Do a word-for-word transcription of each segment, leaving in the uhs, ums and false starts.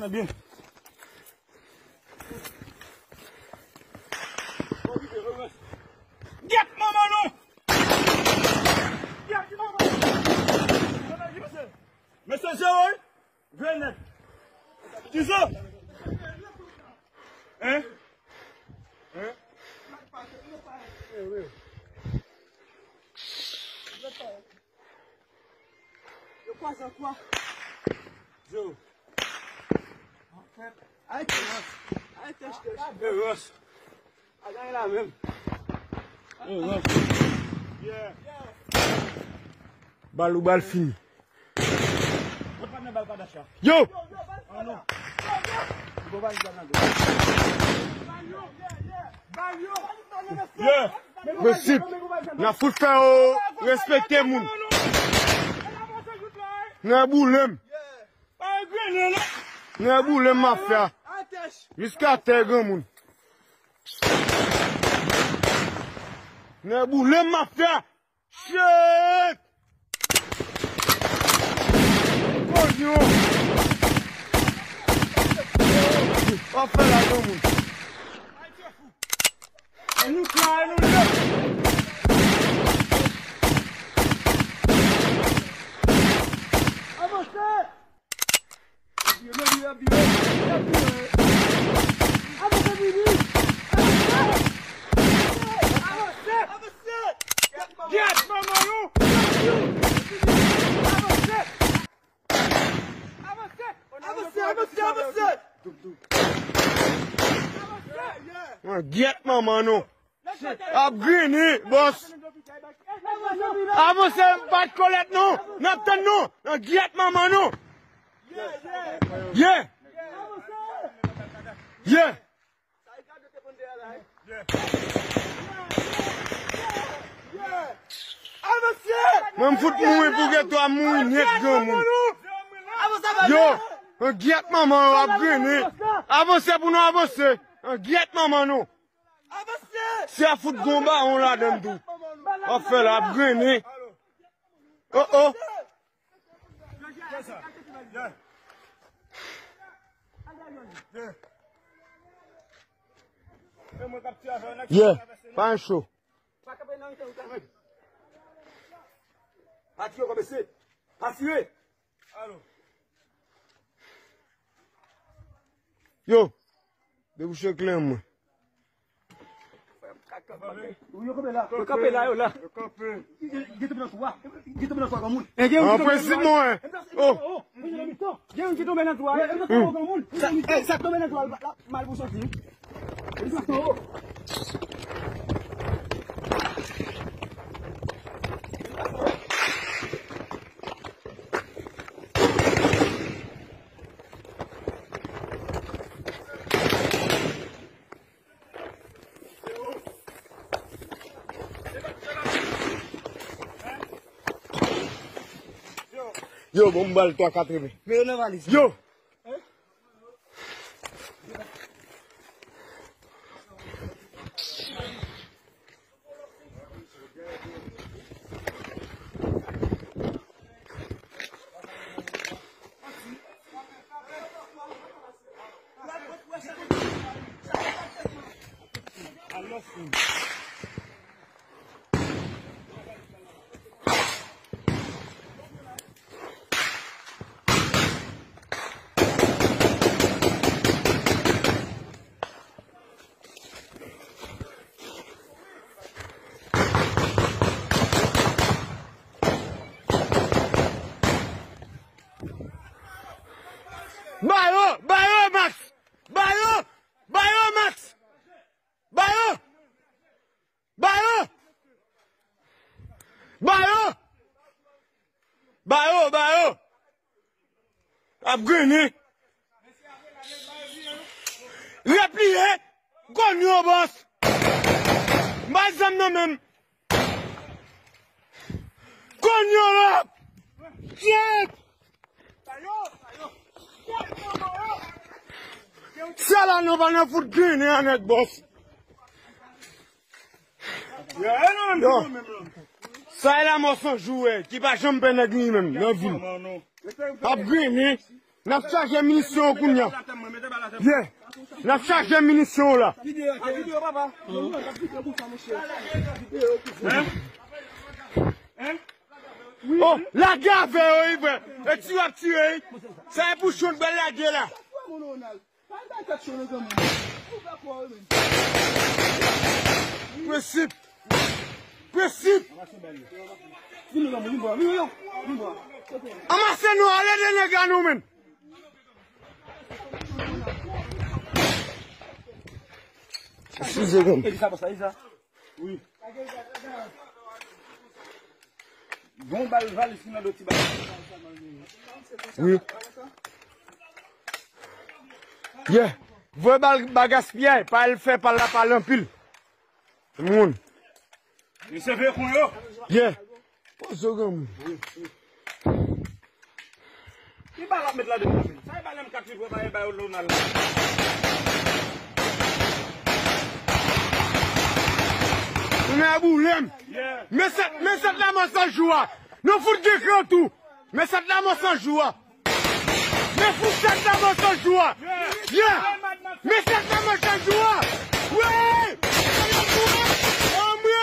Byen. Gyèt manman nou! Gyèt manman nou! Mesye Jero, wi! Grenèt! Kisa? Hein? Hein? Yo kwaze an twa. Yo. Ay, tèch. Ay, tèch, tèch. E, Ross. A, gade la menm. E, Ross. Yeah. Bal ou bal fini. Yo! Yeah. Prensip. N a fout fè yo respekte moun. Nan boule m. Nan boule m mafya. Jiska tè granmoun. Nan boule m mafya. Shit! Konyon! W ap fè la granmoun. Annou kla, annou lè. Avanse! Avanse, vini! Avanse! Avanse! Gyèt manman nou! Avanse! Avanse, avanse, avanse! Avanse, yeah! Mwen gyèt manman nou! Ap grenn, bòs. Avanse, bat kolèt nou. N ap tann nou. Nan gyèt manman nou. Yeah. Yeah. Mwen m fout mouri pou geto a mouri nèt granmoun. Yo, nan gyèt manman yo ap grennen. Avanse pou nou avanse. Nan gyèt manman nou. Si a fout gon bawon ladann tou. W ap fè la, ap grennen. Oh, oh. Yeah, pa cho. Yo, debouche kleren mwen. Yo kanpe la, yo la. Yo kanpe. Yo tonbe nan twa. Yo tonbe nan twa, granmoun. An prensip, non, hein. Oh. Gen youn ki tonbe nan twa. Yo tonbe nan twa, granmoun. Sa, eh, sa tonbe nan twa, la, mal pou soti. Yo tonbe nan twa. Yo, bon, m ba l twa katreven. Men yo nan valiz. Yo! Ba yo, ba yo, Max! Ba yo, ba yo, Max! Ba yo! Ba yo! Ba yo! Ba yo, ba yo! Ap grennen. Repliye. Konn yo, bòs. M pa zam nan menm. Konn yo la. Shit. Sa la nou pa nan fout grennen a nèg, bòs. Yo. Sa e lanmò san jou, eh, ki pa janm pè nèg li menm nan vi l. Ap grennen. N ap chaje minisyon yo kounye a. Yeah. N ap chaje minisyon yo la. Oh, lage avè yo, wi, frè. E tire w ap tire, wi. Sa e pou chon bèl lage la. Prensip. Prensip. Anmase nou, ale de nèg la nou menm. Eskize, granm. Wi. Bon bal valis ki nan do ti bal. Wi. Yeah. Voye bal ba gaspiyay, pa al fè pal la pale anpil. Moun. Misye veye kon yo. Yeah. Poze w, granmoun. Ki bal ap met ladan la menm? Sa e bal M kat li vre, ba e ba yo Lonal la. Tounen a boulem. Yeah. Men sèt, men sèt la mò san jou a. Nou fout gen kran tou. Men sèt la mò san jou a. Men fout sèt la mò san jou a. Yeah. Men sèt la mò san jou a. Wi. Anmwe.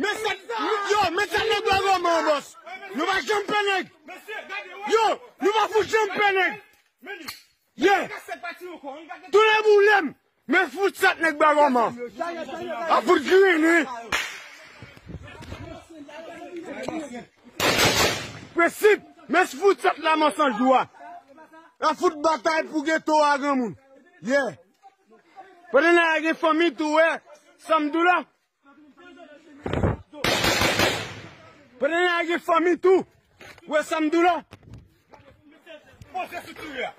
Men sèt, yo, men sèt nèg bwa gòman, bòs. Nou pa janm pè nèg. Yo, nou pa fout janm pè nèg. Yeah. Tounen boulem. Men fout sèt nèg bwa gòman. A fout grinin. Prensip. Men fout sèt la mò san jou a. A fout batay pou geto a, granmoun. Yeah. Pandan n a gen fanmi tou, wè. Sanm tou la. Pandan n a gen fanmi tou. Wè Sanm tou la. Poze sou tire a.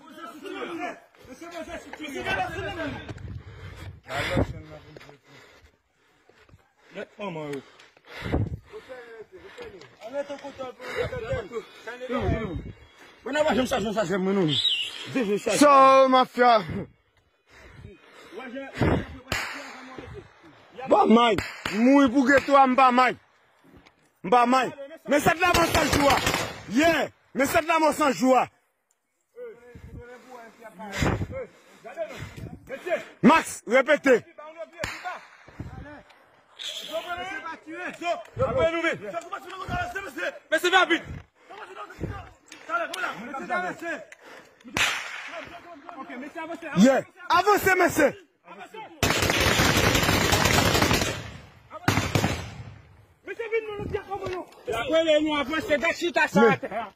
Poze sou tire a. Mesye, poze sou tire a. Nèt manman yo. Ann rete kote l pou nou rete tèt. Mwen nan pa janm chaje yon chaje mwen non. Deje chaje. So, mafya. Ba may. M mouri pou geto a, m ba may. M ba may. Men sèt la mò san jou a. Yeah. Men sèt la mò san jou a. Max, repete. Mesye, rapid. Yeah. Avanse, mesye. Mesye, vin, nou, nou, nou. Apre, nou avanse, gad chita sa atè a.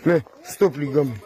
Men, stop li, granmoun.